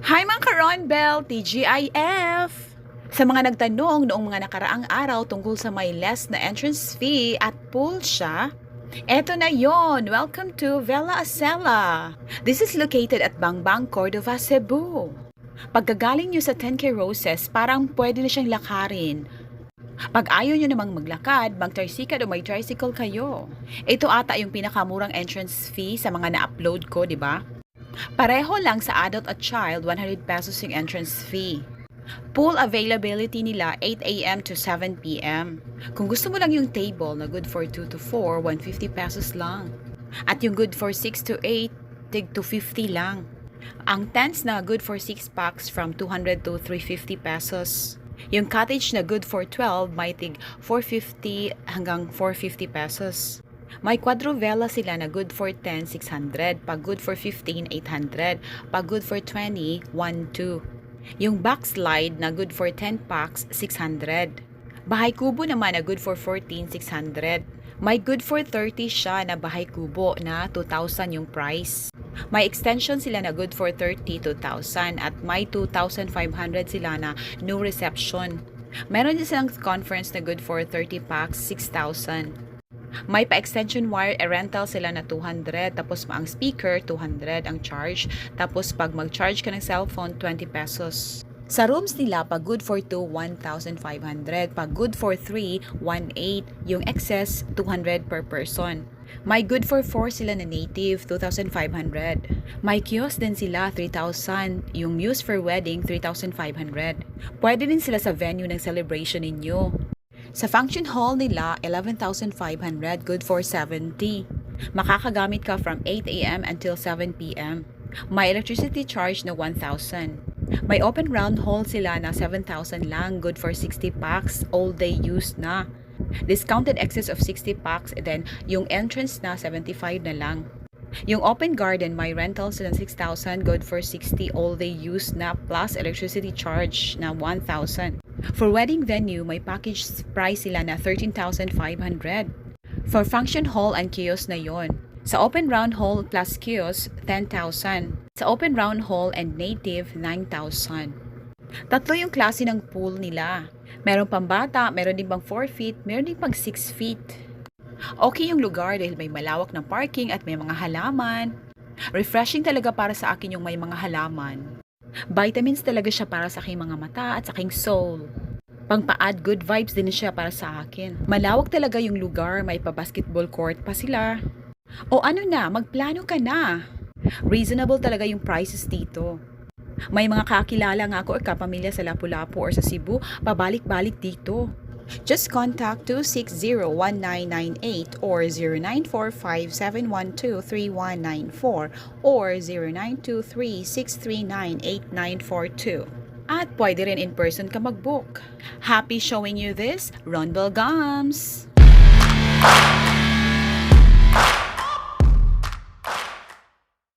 Hi mga ka-Ron Bell, TGIF! Sa mga nagtanong noong mga nakaraang araw tungkol sa may less na entrance fee at pool siya, eto na yon. Welcome to Villa Asela. This is located at Bangbang, Cordova, Cebu. Pagkagaling nyo sa 10K Roses, parang pwede na siyang lakarin. Pag ayaw nyo namang maglakad, mag-tricycle o may tricycle kayo. Ito ata yung pinakamurang entrance fee sa mga na-upload ko, di ba? Pareho lang sa adult at child, 100 pesos yung entrance fee. Pool availability nila 8 a.m. to 7 p.m. Kung gusto mo lang yung table na good for 2 to 4, 150 pesos lang. At yung good for 6 to 8, tig 250 lang. Ang tents na good for 6 packs from 200 to 350 pesos. Yung cottage na good for 12 may tig 450 hanggang 450 pesos. May quadrovela sila na good for 10, 600. Pag good for 15, 800. Pag good for 20, 1,200. Yung backslide na good for 10 packs, 600. Bahay kubo naman na good for 14, 600. May good for 30 siya na bahay kubo na 2,000 yung price. May extension sila na good for 30, 2,000. At may 2,500 sila na no reception. Meron din silang conference na good for 30 packs, 6,000. May pa-extension wire, rental sila na 200, tapos ang speaker, 200 ang charge, tapos pag mag-charge ka ng cellphone, 20 pesos. Sa rooms nila, pag good for 2, 1,500. Pag good for 3, 1,800. Yung excess, 200 per person. May good for 4 sila na native, 2,500. May kiosk din sila, 3,000. Yung Muse for wedding, 3,500. Pwede din sila sa venue ng celebration ninyo. Sa function hall nila, 11,500, good for 70. Makakagamit ka from 8 a.m. until 7 p.m. May electricity charge na 1,000. May open round hall sila na 7,000 lang, good for 60 packs, all day use na. Discounted excess of 60 packs, then yung entrance na 75 na lang. Yung open garden, may rental sila 6,000, good for 60, all day use na, plus electricity charge na 1,000. For wedding venue, may package price sila na 13,500. For function hall and kiosk na yon. Sa open round hall plus kiosk, 10,000. Sa open round hall and native, 9,000. Tatlo yung klase ng pool nila. Meron pang bata, meron din pang 4 feet, meron din pang 6 feet. Okay yung lugar dahil may malawak na parking at may mga halaman. Refreshing talaga para sa akin yung may mga halaman. Vitamins talaga siya para sa aking mga mata at sa aking soul. Pangpa-add good vibes din siya para sa akin. Malawak talaga yung lugar, may pa-basketball court pa sila. O ano na, magplano ka na. Reasonable talaga yung prices dito. May mga kakilala nga ako or kapamilya sa Lapu-Lapu or sa Cebu, pabalik-balik dito. Just contact 260-1998 or 0945-712-3194 or 0923-639-8942. At pwede rin in person ka mag-book. Happy showing you this, Ron Belgams!